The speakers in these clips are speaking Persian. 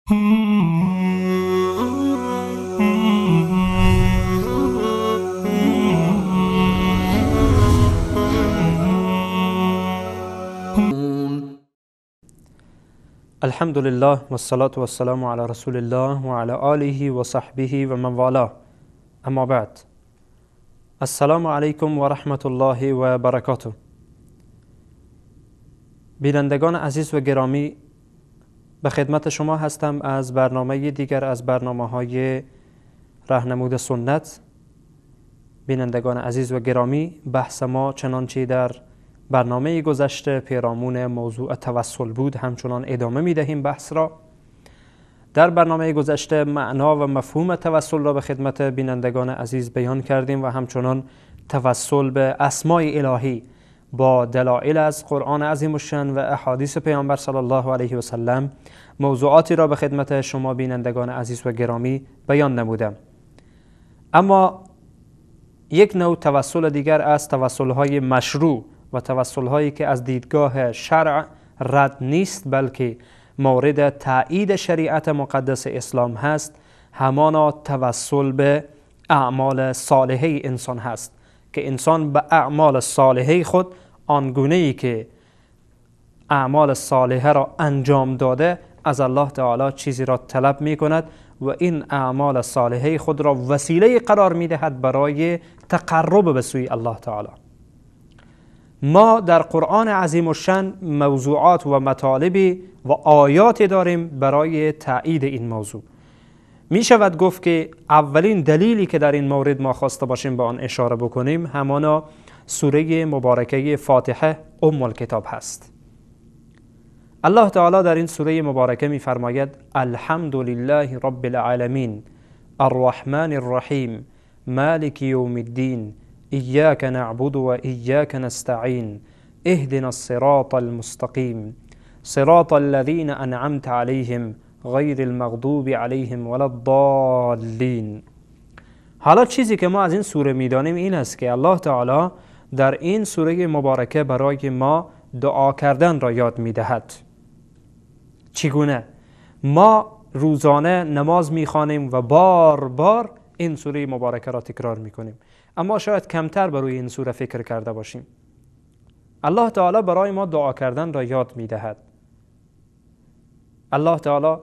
الحمد لله والصلاة والسلام على رسول الله وعلى آله وصحبه ومن والاه. اما بعد، السلام علیکم و رحمت الله و برکاته. بینندگان عزیز و گرامی، به خدمت شما هستم از برنامه دیگر از برنامه‌های رهنمود سنت. بینندگان عزیز و گرامی، بحث ما چنانچه در برنامه گذشته پیرامون موضوع توسل بود، همچنان ادامه می دهیم بحث را. در برنامه گذشته معنا و مفهوم توسل را به خدمت بینندگان عزیز بیان کردیم و همچنان توسل به اسمای الهی با دلایل از قرآن عظیم الشأن و احادیث پیامبر صلی الله علیه و سلم موضوعاتی را به خدمت شما بینندگان عزیز و گرامی بیان نمودم. اما یک نوع توسل دیگر از توسل‌های مشروع و توسل‌هایی که از دیدگاه شرع رد نیست بلکه مورد تایید شریعت مقدس اسلام هست، همانا توسل به اعمال صالحه انسان هست که انسان به اعمال صالحه خود آنگونه ای که اعمال صالحه را انجام داده از الله تعالی چیزی را طلب می کند و این اعمال صالحه خود را وسیله قرار می دهد برای تقرب به سوی الله تعالی. ما در قرآن عظیم الشأن موضوعات و مطالبی و آیاتی داریم برای تایید این موضوع. می شود گفت که اولین دلیلی که در این مورد ما خواسته باشیم به آن اشاره بکنیم همانا سوره مبارکه فاتحه ام الکتاب هست. الله تعالی در این سوره مبارکه می فرماید: الحمد لله رب العالمین الرحمن الرحیم مالک یوم الدین ایاک نعبد و ایاک نستعین اهدنا الصراط المستقیم صراط الذین انعمت علیهم غیر المغضوب علیهم ولا الضالین. حالا چیزی که ما از این سوره میدانیم این است که الله تعالی در این سوره مبارکه برای ما دعا کردن را یاد میدهد. چگونه؟ ما روزانه نماز میخوانیم و بار بار این سوره مبارکه را تکرار میکنیم، اما شاید کمتر بر روی این سوره فکر کرده باشیم. الله تعالی برای ما دعا کردن را یاد میدهد. الله تعالی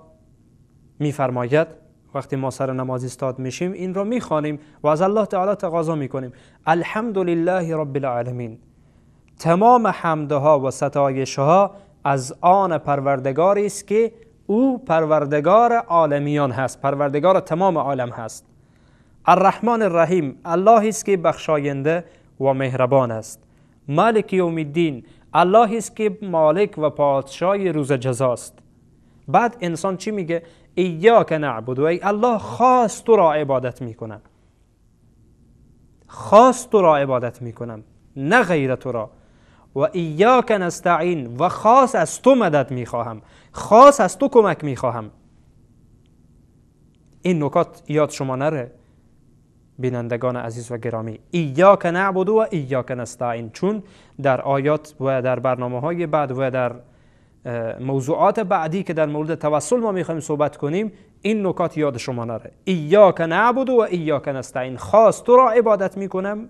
میفرماید وقتی ما سر نماز ایستاد میشیم این را میخوانیم و از الله تعالی تقاضا میکنیم: الحمد لله رب العالمین. تمام حمدها و ستایشها از آن پروردگاری است که او پروردگار عالمیان هست، پروردگار تمام عالم هست. الرحمن الرحیم، الله است که بخشاینده و مهربان است. مالک یوم الدین، الله است که مالک و پادشاه روز جزاست. بعد انسان چی میگه؟ ایاک نعبد، ای الله خاص تو را عبادت میکنم، خاص تو را عبادت میکنم، نه غیر تو را. و ایاک نستعین، و خاص از تو مدد میخواهم، خاص از تو کمک میخواهم. این نکات یاد شما نره بینندگان عزیز و گرامی. ایاک نعبد و ایاک نستعین، چون در آیات و در برنامه های بعد و در موضوعات بعدی که در مورد توسل ما میخوایم صحبت کنیم این نکات یاد شما نره. ایاک نعبد و ایاک نستعین، خاص تو را عبادت میکنم،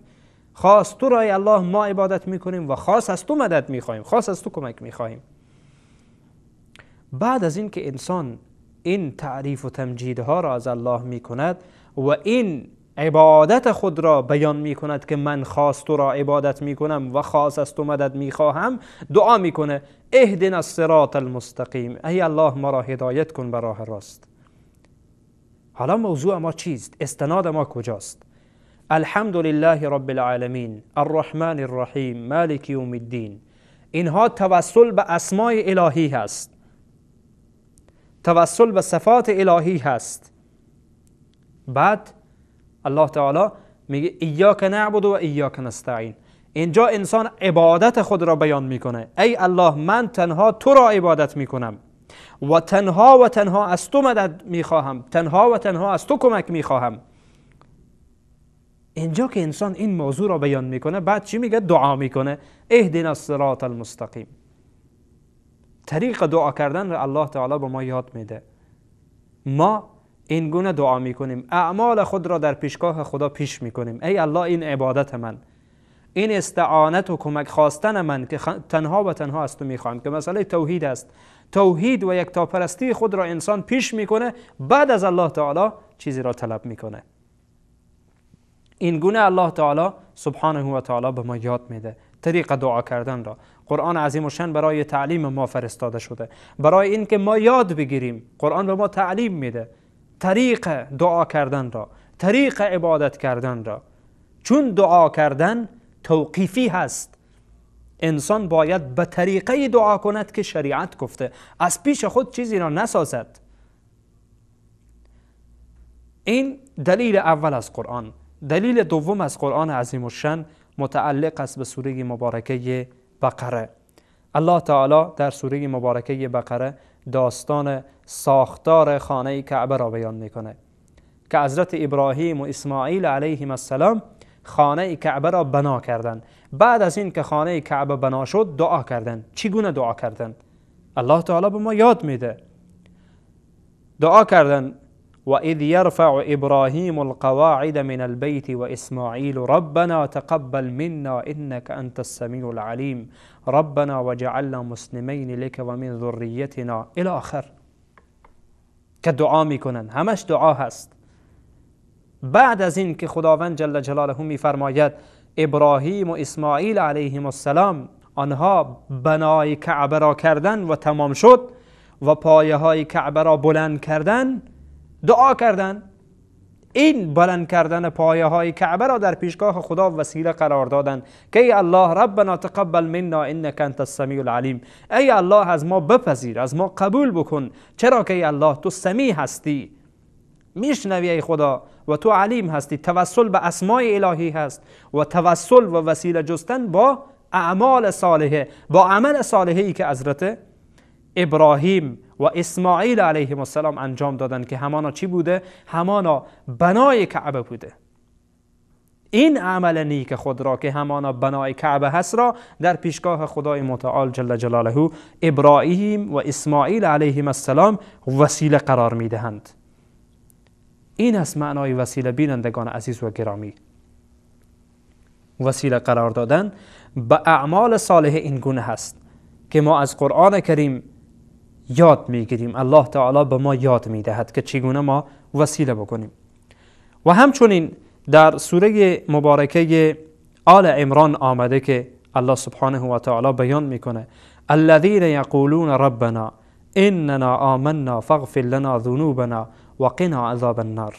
خاص تو را ای الله ما عبادت میکنیم و خاص از تو مدد میخواهیم، خاص از تو کمک میخواهیم. بعد از این که انسان این تعریف و تمجیدها را از الله میکند و این عبادت خود را بیان می کند که من خاص تو را عبادت می کنم و خاص از تو مدد می خواهم، دعا می کنه: اهدنا الصراط المستقیم، ای الله ما را هدایت کن به راه راست. حالا موضوع ما چیست؟ استناد ما کجاست؟ الحمد لله رب العالمین الرحمن الرحیم مالک یوم الدین. اینها توسل به اسمای الهی هست، توسل به صفات الهی هست. بعد الله تعالی میگه ایاک نعبد و ایاک نستعین. اینجا انسان عبادت خود را بیان میکنه: ای الله من تنها تو را عبادت میکنم و تنها و تنها از تو مدد میخواهم، تنها و تنها از تو کمک میخواهم. اینجا که انسان این موضوع را بیان میکنه بعد چی میگه؟ دعا میکنه: اهدنا الصراط المستقیم. طریق دعا کردن را الله تعالی به ما یاد میده. ما این گونه دعا میکنیم، اعمال خود را در پیشگاه خدا پیش میکنیم. ای الله این عبادت من، این استعانت و کمک خواستن من که تنها و تنها از تو میخواهم، که مسئله توحید است. توحید و یکتاپرستی خود را انسان پیش میکنه، بعد از الله تعالی چیزی را طلب میکنه. این گونه الله تعالی سبحانه و تعالی به ما یاد میده طریق دعا کردن را. قرآن عظیم الشان برای تعلیم ما فرستاده شده، برای اینکه ما یاد بگیریم. قرآن به ما تعلیم میده طریق دعا کردن را، طریق عبادت کردن را. چون دعا کردن توقیفی هست، انسان باید به طریقه دعا کند که شریعت گفته، از پیش خود چیزی را نسازد. این دلیل اول از قرآن. دلیل دوم از قرآن عظیم الشان متعلق است به سوره مبارکه بقره. الله تعالی در سوره مبارکه بقره داستان ساختار خانه کعبه را بیان میکنه که حضرت ابراهیم و اسماعیل علیهم السلام خانه کعبه را بنا کردند. بعد از این که خانه کعبه بنا شد دعا کردند. چگونه دعا کردند؟ الله تعالی به ما یاد میده. دعا کردند وَإِذْ يَرْفَعُ إِبْرَاهِيمُ الْقَوَاعِدَ مِنَ الْبَيْتِ وَإِسْمَاعِيلُ رَبَّنَا تَقَبَّلْ مِنَّا إِنَّكَ أَنْتَ السَّمِيعُ الْعَلِيمُ رَبَّنَا وَاجْعَلْنَا مُسْلِمَيْنِ لَكَ وَمِنْ ذُرِّيَّتِنَا إِلَى آخر. که دعا میکنن، همش دعا هست. بعد از این که خداوند جل جلاله میفرماید ابراهیم و اسماعیل علیهم السلام آنها بنای کعبه را کردن و تمام شد و پایه های کعبه را بلند کردن، دعا کردن. این بلند کردن پایه های کعبه را در پیشگاه خدا وسیله قرار دادن که ای الله ربنا تقبل منا انک انت السمیع العلیم، ای الله از ما بپذیر، از ما قبول بکن، چرا که ای الله تو سمیع هستی، میشنوی ای خدا، و تو علیم هستی. توسل به اسمای الهی هست و توسل و وسیله جستن با اعمال صالحه، با عمل صالحه ای که حضرت ابراهیم و اسماعیل علیهم السلام انجام دادن که همانا چی بوده؟ همانا بنای کعبه بوده. این عمل نیک خود را که همانا بنای کعبه هست را در پیشگاه خدای متعال جل جلاله ابراهیم و اسماعیل علیهم السلام وسیله قرار میدهند. این است معنای وسیله بینندگان عزیز و گرامی. وسیله قرار دادن به اعمال صالح این گونه هست که ما از قرآن کریم یاد میگیریم. الله تعالی به ما یاد میدهد که چگونه ما وسیله بکنیم. و همچنین در سوره مبارکه آل عمران آمده که الله سبحانه و تعالی بیان میکنه الذین یقولون ربنا اننا آمنا فاغفر لنا ذنوبنا وقنا عذاب النار.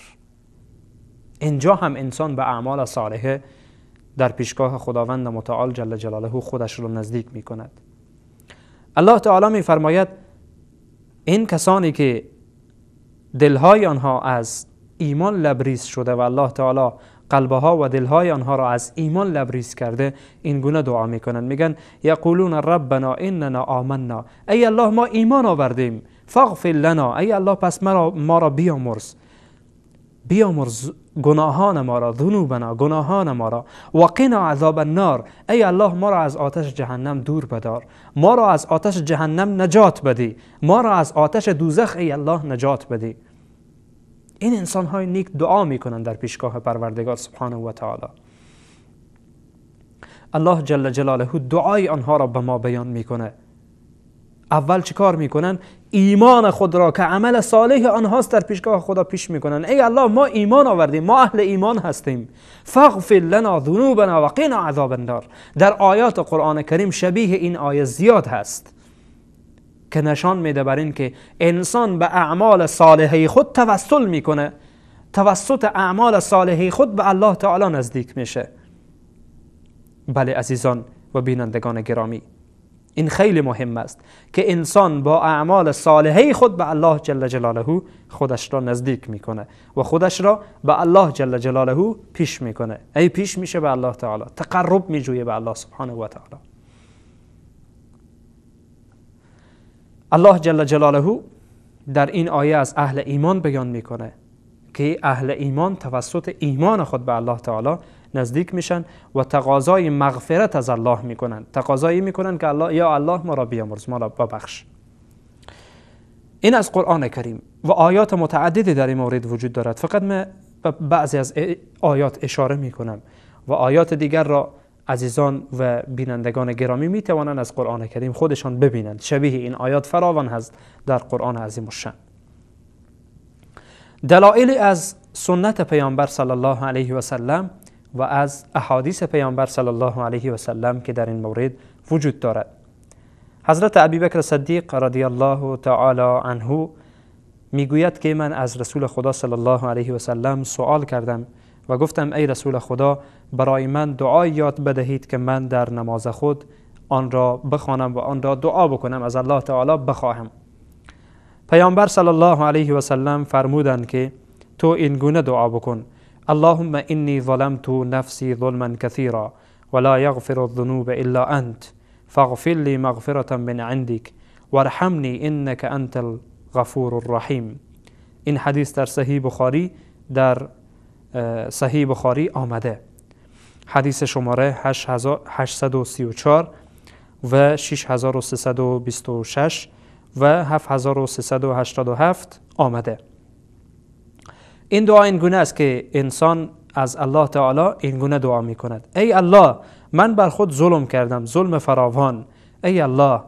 اینجا هم انسان به اعمال صالحه در پیشگاه خداوند متعال جل جلاله خودش رو نزدیک میکند. الله تعالی میفرماید این کسانی که دلهای آنها از ایمان لبریز شده و الله تعالی قلبها و دلهای آنها را از ایمان لبریز کرده، این گونه دعا میکنن، میگن یقولون ربنا اننا آمنا، ای الله ما ایمان آوردیم، فاغفر لنا، ای الله پس ما را بیامرز، بیامرز گناهان ما را، ذنوبنا، گناهان ما را، وقنا عذاب النار، ای الله ما را از آتش جهنم دور بدار، ما را از آتش جهنم نجات بدی، ما را از آتش دوزخ ای الله نجات بدی. این انسان های نیک دعا میکنن در پیشگاه پروردگار سبحانه و تعالی. الله جل جلاله دعای آنها را به ما بیان میکنه. اول چه کار میکنن؟ ایمان خود را که عمل صالح آنهاست در پیشگاه خدا پیش میکنن. ای الله ما ایمان آوردیم، ما اهل ایمان هستیم، فاغفر لنا ذنوبنا وقنا عذاب النار. در آیات قرآن کریم شبیه این آیه زیاد هست که نشان میده بر این که انسان به اعمال صالحه خود توسل میکنه، توسط اعمال صالحه خود به الله تعالی نزدیک میشه. بله عزیزان و بینندگان گرامی، این خیلی مهم است که انسان با اعمال صالحه خود به الله جل جلاله خودش را نزدیک میکنه و خودش را به الله جل جلاله پیش میکنه. ای پیش میشه به الله تعالی، تقرب میجویه به الله سبحانه و تعالی. الله جل جلاله در این آیه از اهل ایمان بیان میکنه که اهل ایمان توسط ایمان خود به الله تعالی نزدیک میشن و تقاضای مغفرت از الله میکنن، تقاضایی میکنن که الله یا الله ما را بیامرز، ما را ببخش. این از قرآن کریم و آیات متعددی در این مورد وجود دارد. فقط من به بعضی از آیات اشاره می کنم و آیات دیگر را عزیزان و بینندگان گرامی می توانند از قرآن کریم خودشان ببینند. شبیه این آیات فراوان هست در قرآن عظیم الشأن. دلایل از سنت پیامبر صلی الله علیه و سلم و از احادیث پیامبر صلی الله علیه و سلم که در این مورد وجود دارد. حضرت ابی بکر صدیق رضی الله تعالی عنه میگوید که من از رسول خدا صلی الله علیه و سلم سوال کردم و گفتم ای رسول خدا، برای من دعای یاد بدهید که من در نماز خود آن را بخوانم و آن را دعا بکنم، از الله تعالی بخواهم. پیامبر صلی الله علیه و سلم فرمودند که تو این گونه دعا بکن: اللهم انی ظلمت نفسی ظلما کثیرا ولا یغفر الذنوب الا انت فاغفر لی مغفرة من عندك وارحمنی انک انت الغفور الرحیم. این حدیث در صحیح بخاری، در صحیح بخاری آمده، حدیث شماره 834 و 6326 و 7387 آمده. این دعا این گونه است که انسان از الله تعالی این گونه دعا می کند: ای الله، من بر خود ظلم کردم، ظلم فراوان. ای الله،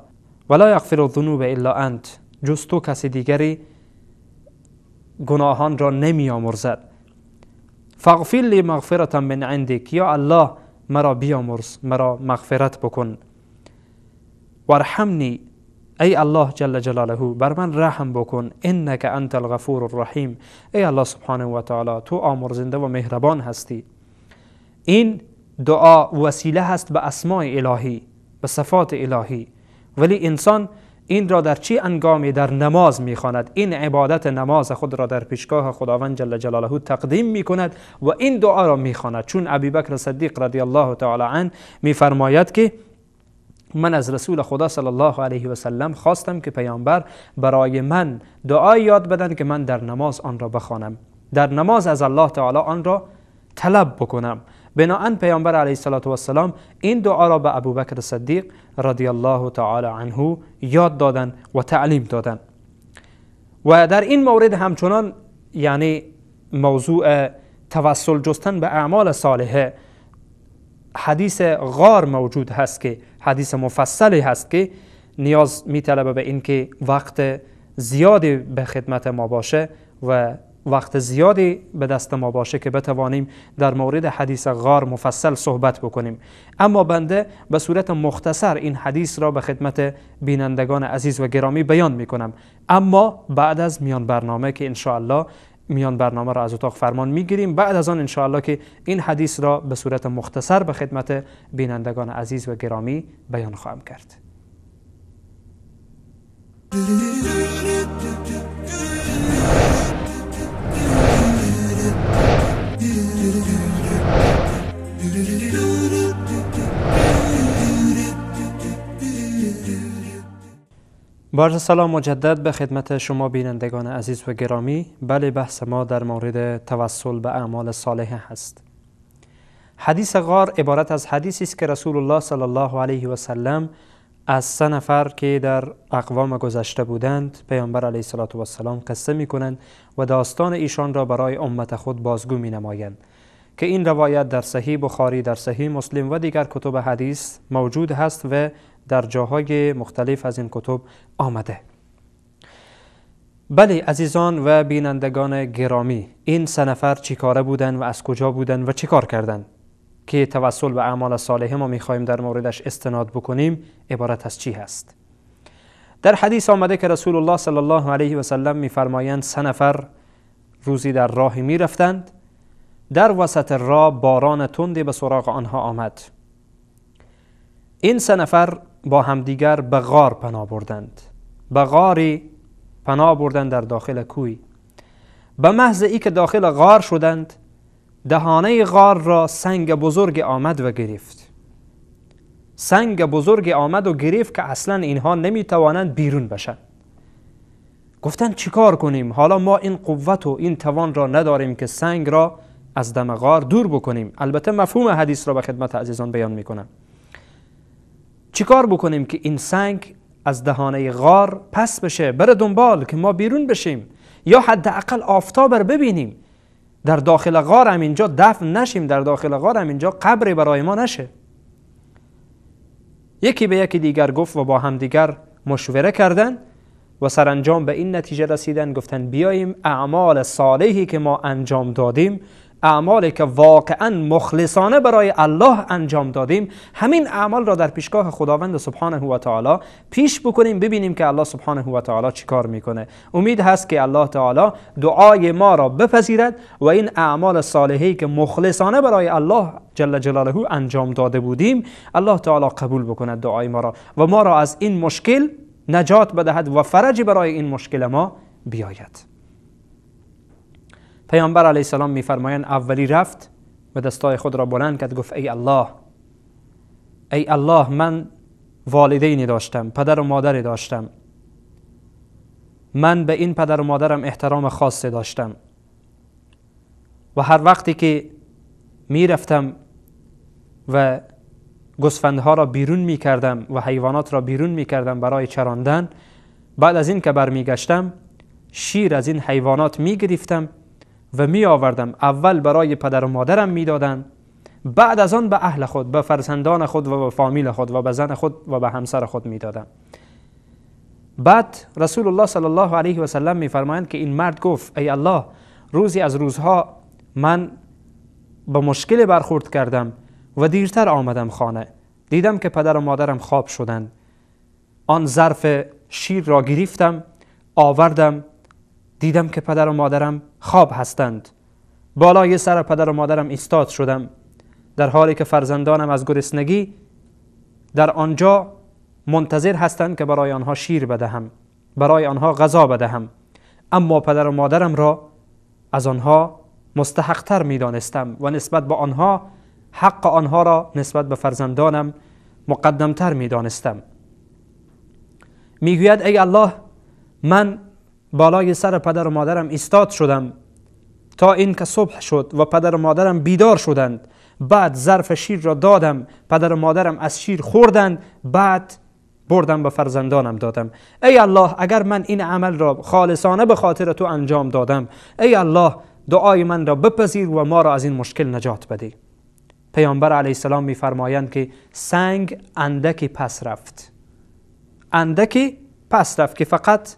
ولا یغفر الذنوب الا انت، جز تو کسی دیگری گناهان را نمی آمرزد. فاغفر لی مغفرة من عندک، یا الله مرا بیامرز، مرا مغفرت بکن. وارحمنی، ای الله جل جلاله بر من رحم بکن. انک انت الغفور الرحیم، ای الله سبحانه و تعالی تو آمرزنده و مهربان هستی. این دعا وسیله هست به اسماء الهی، به صفات الهی، ولی انسان این را در چی انگامی؟ در نماز میخواند. این عبادت نماز خود را در پیشگاه خداوند جل جلاله تقدیم میکند و این دعا را میخواند. چون ابی بکر صدیق رضی الله تعالی عنه میفرماید که من از رسول خدا صلی الله علیه و سلم خواستم که پیامبر برای من دعای یاد بدن که من در نماز آن را بخوانم، در نماز از الله تعالی آن را طلب بکنم. بناهن پیامبر علیه الصلاة والسلام این دعا را به ابوبکر صدیق رضی الله تعالی عنه یاد دادن و تعلیم دادن. و در این مورد همچنان، یعنی موضوع توسل جستن به اعمال صالحه، حدیث غار موجود هست که حدیث مفصلی هست که نیاز میطلبه به اینکه وقت زیادی به خدمت ما باشه و وقت زیادی به دست ما باشه که بتوانیم در مورد حدیث غار مفصل صحبت بکنیم. اما بنده به صورت مختصر این حدیث را به خدمت بینندگان عزیز و گرامی بیان میکنم، اما بعد از میان برنامه که انشاءالله میان برنامه را از اتاق فرمان میگیریم، بعد از آن انشاءالله که این حدیث را به صورت مختصر به خدمت بینندگان عزیز و گرامی بیان خواهم کرد. با سلام مجدد به خدمت شما بینندگان عزیز و گرامی. بله، بحث ما در مورد توسل به اعمال صالحه هست. حدیث غار عبارت از حدیثی است که رسول الله صلی الله علیه و سلم از 3 نفر که در اقوام گذشته بودند پیامبر علیه الصلاة والسلام قصه می کنند و داستان ایشان را برای امت خود بازگو می نمایند که این روایت در صحیح بخاری، در صحیح مسلم و دیگر کتب حدیث موجود هست و در جاهای مختلف از این کتب آمده. بله عزیزان و بینندگان گرامی، این 3 نفر چیکاره بودند و از کجا بودند و چیکار کردند که توسل به اعمال صالحه ما میخواهیم در موردش استناد بکنیم، عبارت از چی هست؟ در حدیث آمده که رسول الله صلی الله علیه و سلم میفرمایند 3 نفر روزی در راه میرفتند، در وسط راه باران تندی به سراغ آنها آمد. این 3 نفر با همدیگر به غار پناه بردند، به غاری پناه بردند در داخل کوی. به محض ای که داخل غار شدند، دهانه غار را سنگ بزرگ آمد و گرفت. سنگ بزرگ آمد و گرفت که اصلا اینها نمیتوانند بیرون بشن. گفتند چیکار کنیم؟ حالا ما این قوت و این توان را نداریم که سنگ را از دم غار دور بکنیم. البته مفهوم حدیث را به خدمت عزیزان بیان میکنم. چیکار بکنیم که این سنگ از دهانه غار پس بشه، بره دنبال که ما بیرون بشیم، یا حداقل آفتاب رو ببینیم، در داخل غار هم اینجا دفن نشیم، در داخل غار هم اینجا قبر برای ما نشه. یکی به یکی دیگر گفت و با هم دیگر مشوره کردن و سرانجام به این نتیجه رسیدن، گفتن بیاییم اعمال صالحی که ما انجام دادیم، اعمالی که واقعا مخلصانه برای الله انجام دادیم، همین اعمال را در پیشگاه خداوند سبحانه و تعالی پیش بکنیم، ببینیم که الله سبحانه و تعالی چیکار میکنه. امید هست که الله تعالی دعای ما را بپذیرد و این اعمال صالحی که مخلصانه برای الله جل جلاله انجام داده بودیم، الله تعالی قبول بکند دعای ما را و ما را از این مشکل نجات بدهد و فرج برای این مشکل ما بیاید. پیامبر علیه السلام میفرمایند اولی رفت و دستای خود را بلند کرد، گفت ای الله، ای الله، من والدینی داشتم، پدر و مادری داشتم، من به این پدر و مادرم احترام خاصی داشتم و هر وقتی که میرفتم و گوسفندها را بیرون میکردم و حیوانات را بیرون میکردم برای چراندن، بعد از این که برمیگشتم شیر از این حیوانات میگرفتم و می آوردم، اول برای پدر و مادرم می دادن، بعد از آن به اهل خود، به فرزندان خود و به فامیل خود و به زن خود و به همسر خود می دادم. بعد رسول الله صلی الله علیه و سلم می فرمایند که این مرد گفت ای الله، روزی از روزها من با مشکل برخورد کردم و دیرتر آمدم خانه، دیدم که پدر و مادرم خواب شدند، آن ظرف شیر را گرفتم آوردم، دیدم که پدر و مادرم خواب هستند، بالای سر پدر و مادرم ایستاد شدم، در حالی که فرزندانم از گرسنگی در آنجا منتظر هستند که برای آنها شیر بدهم، برای آنها غذا بدهم، اما پدر و مادرم را از آنها مستحقتر می دانستم و نسبت به آنها حق آنها را نسبت به فرزندانم مقدمتر می دانستم. می گوید ای الله، من بالای سر پدر و مادرم ایستاد شدم تا اینکه صبح شد و پدر و مادرم بیدار شدند، بعد ظرف شیر را دادم، پدر و مادرم از شیر خوردند، بعد بردم به فرزندانم دادم. ای الله، اگر من این عمل را خالصانه به خاطر تو انجام دادم، ای الله دعای من را بپذیر و ما را از این مشکل نجات بده. پیامبر علیه السلام میفرمایند که سنگ اندکی پس رفت، اندکی پس رفت که فقط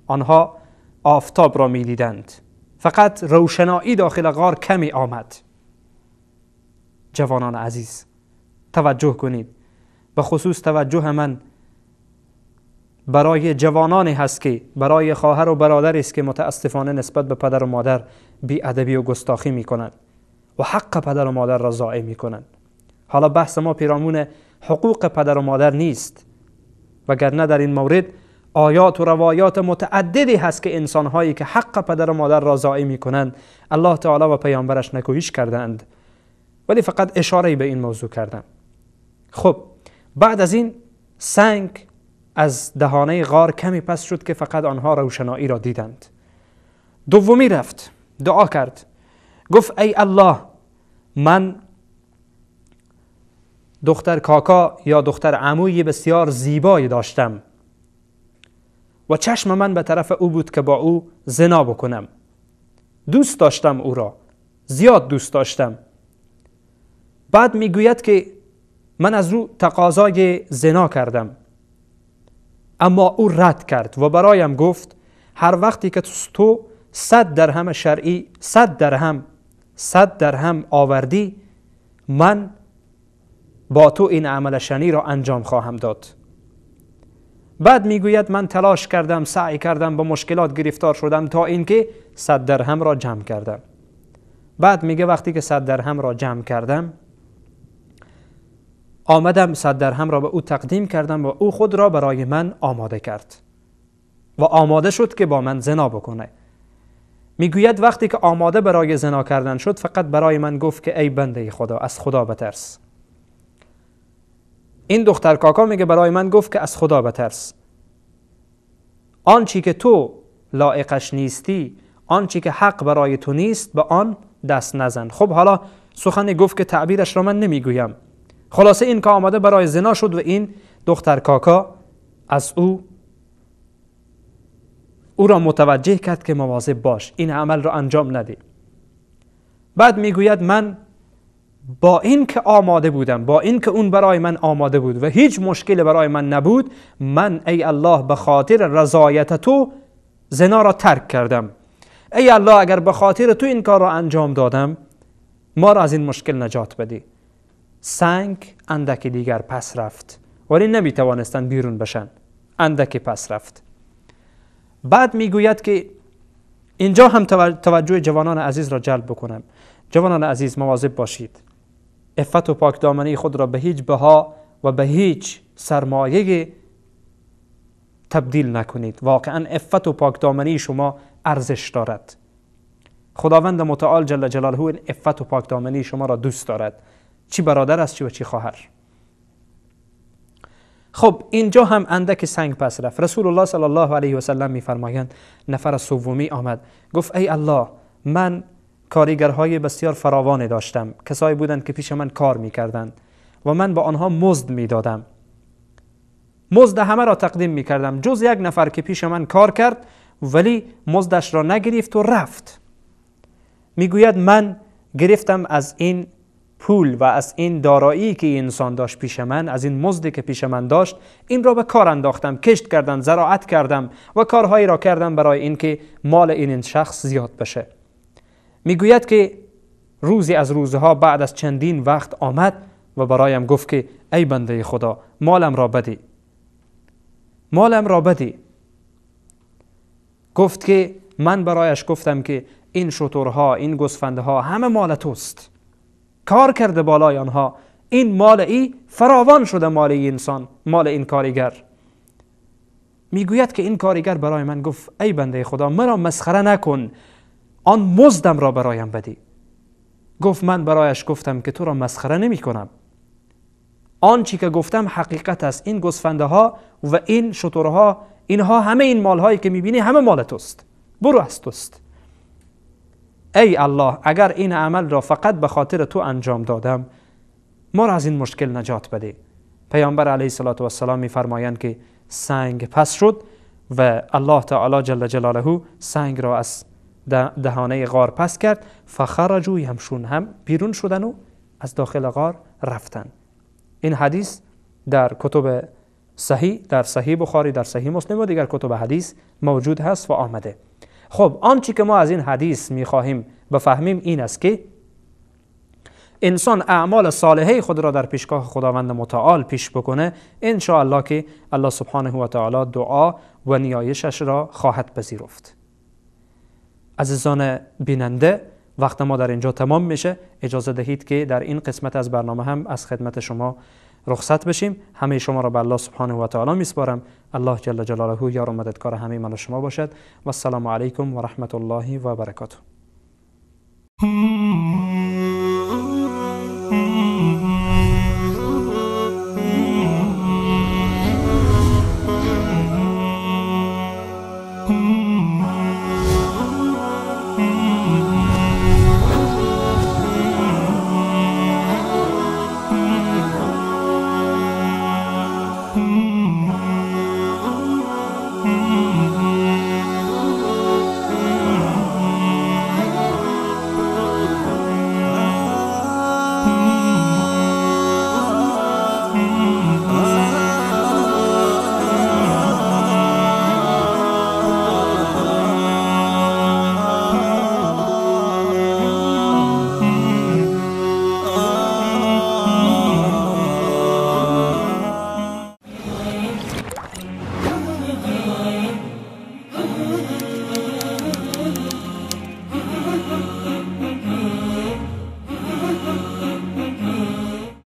آنها آفتاب را می دیدند، فقط روشنایی داخل غار کمی آمد. جوانان عزیز توجه کنید، به خصوص توجه من برای جوانانی هست که برای خواهر و برادری است که متاسفانه نسبت به پدر و مادر بی ادبی و گستاخی می کنند و حق پدر و مادر را ضایع می کنند. حالا بحث ما پیرامون حقوق پدر و مادر نیست، وگرنه در این مورد آیات و روایات متعددی هست که انسانهایی که حق پدر و مادر را ضایع می کنند الله تعالی و پیامبرش نکوهش کردند، ولی فقط اشاره به این موضوع کردم. خب بعد از این سنگ از دهانه غار کمی پس شد که فقط آنها روشنایی را دیدند. دومی رفت دعا کرد، گفت ای الله، من دختر کاکا یا دختر عموی بسیار زیبایی داشتم و چشم من به طرف او بود که با او زنا بکنم، دوست داشتم او را، زیاد دوست داشتم. بعد میگوید که من از او تقاضای زنا کردم، اما او رد کرد و برایم گفت هر وقتی که تو 100 درهم شرعی، 100 درهم آوردی، من با تو این عمل شنی را انجام خواهم داد. بعد میگوید من تلاش کردم، سعی کردم، با مشکلات گرفتار شدم تا اینکه 100 درهم را جمع کردم. بعد میگه وقتی که 100 درهم را جمع کردم، آمدم 100 درهم را به او تقدیم کردم و او خود را برای من آماده کرد و آماده شد که با من زنا بکنه. میگوید وقتی که آماده برای زنا کردن شد، فقط برای من گفت که ای بنده خدا، از خدا بترس. این دختر کاکا میگه برای من گفت که از خدا بترس، آنچی که تو لایقش نیستی، آنچی که حق برای تو نیست، به آن دست نزن. خب حالا سخنی گفت که تعبیرش را من نمیگویم. خلاصه این که آماده برای زنا شد و این دختر کاکا از او او را متوجه کرد که مواظب باش، این عمل را انجام ندی. بعد میگوید من با این که آماده بودم، با این که اون برای من آماده بود و هیچ مشکل برای من نبود، من ای الله به خاطر رضایت تو زنا را ترک کردم. ای الله اگر به خاطر تو این کار را انجام دادم، ما را از این مشکل نجات بدی. سنگ اندک دیگر پس رفت، ولی نمیتوانستند بیرون بشن، اندک پس رفت. بعد میگوید که اینجا هم توجه جوانان عزیز را جلب بکنم. جوانان عزیز مواظب باشید، عفت و پاک دامنی خود را به هیچ بها و به هیچ سرمایه تبدیل نکنید. واقعا عفت و پاک دامنی شما ارزش دارد. خداوند متعال جل جلاله این عفت و پاک دامنی شما را دوست دارد، چی برادر است چی و چی خواهر. خب اینجا هم اندک سنگ پس رفت. رسول الله صلی الله علیه و سلم میفرمایند نفر سومی آمد، گفت ای الله من کارگرهای بسیار فراوانی داشتم، کسایی بودند که پیش من کار میکردند و من با آنها مزد میدادم، مزد همه را تقدیم میکردم جز یک نفر که پیش من کار کرد ولی مزدش را نگرفت و رفت. میگوید من گرفتم از این پول و از این دارایی که انسان داشت پیش من، از این مزدی که پیش من داشت، این را به کار انداختم، کشت کردم، زراعت کردم و کارهایی را کردم برای اینکه مال این شخص زیاد بشه. میگوید که روزی از روزها بعد از چندین وقت آمد و برایم گفت که ای بنده خدا مالم را بدی، مالم را بدی. گفت که من برایش گفتم که این شترها، این گوسفندها همه مال توست، کار کرده بالای آنها، این مال ای فراوان شده، مال ای انسان، مال این کارگر. میگوید که این کارگر برای من گفت ای بنده خدا مرا مسخره نکن، آن مزدم را برایم بدی. گفت من برایش گفتم که تو را مسخره نمی کنم، آن چی که گفتم حقیقت است، این گوسفنده ها و این شترها، اینها همه این مالهایی که میبینی همه مال توست، برو از توست. ای الله اگر این عمل را فقط به خاطر تو انجام دادم، ما را از این مشکل نجات بده. پیامبر علیه الصلاة والسلام میفرمایند که سنگ پس شد و الله تعالی جل جلاله سنگ را از دهانه غار پس کرد. فخرجوا یمشون، هم بیرون شدن و از داخل غار رفتن. این حدیث در کتب صحیح، در صحیح بخاری، در صحیح مسلم و دیگر کتب حدیث موجود هست و آمده. خب آنچه که ما از این حدیث میخواهیم بفهمیم این است که انسان اعمال صالحه خود را در پیشگاه خداوند متعال پیش بکنه، ان شاء الله که الله سبحانه و تعالی دعا و نیایشش را خواهد پذیرفت. عزیزان بیننده، وقت ما در اینجا تمام میشه. اجازه دهید که در این قسمت از برنامه هم از خدمت شما رخصت بشیم. همه شما را به الله سبحانه و تعالی میسپارم. الله جل جلاله یار و مددکار همه من و شما باشد. و السلام علیکم و رحمت الله و برکاته.